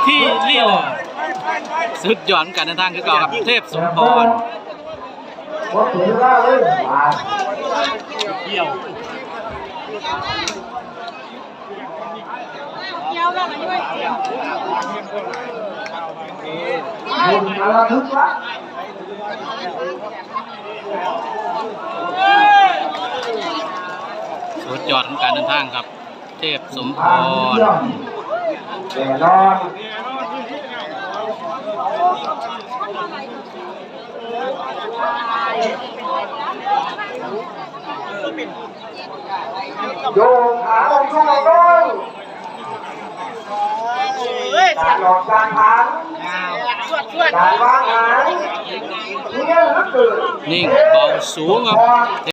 ທີ່ລີລາ ສຸດຍອດການເດີນທາງຄືເກົ່າຄັບ ເທບສົມພອນ. ສຸດຍອດຂອງການເດີນທາງຄັບ ເທບສົມພອນ. ແນ່ນອນ ໂຍກຂາອອກ ໂຍກອອກ ການອອກການຖາງ ການວາງຫາງ ເນຍ ເນຍ ນີ້ເບົາສູງຄັບ.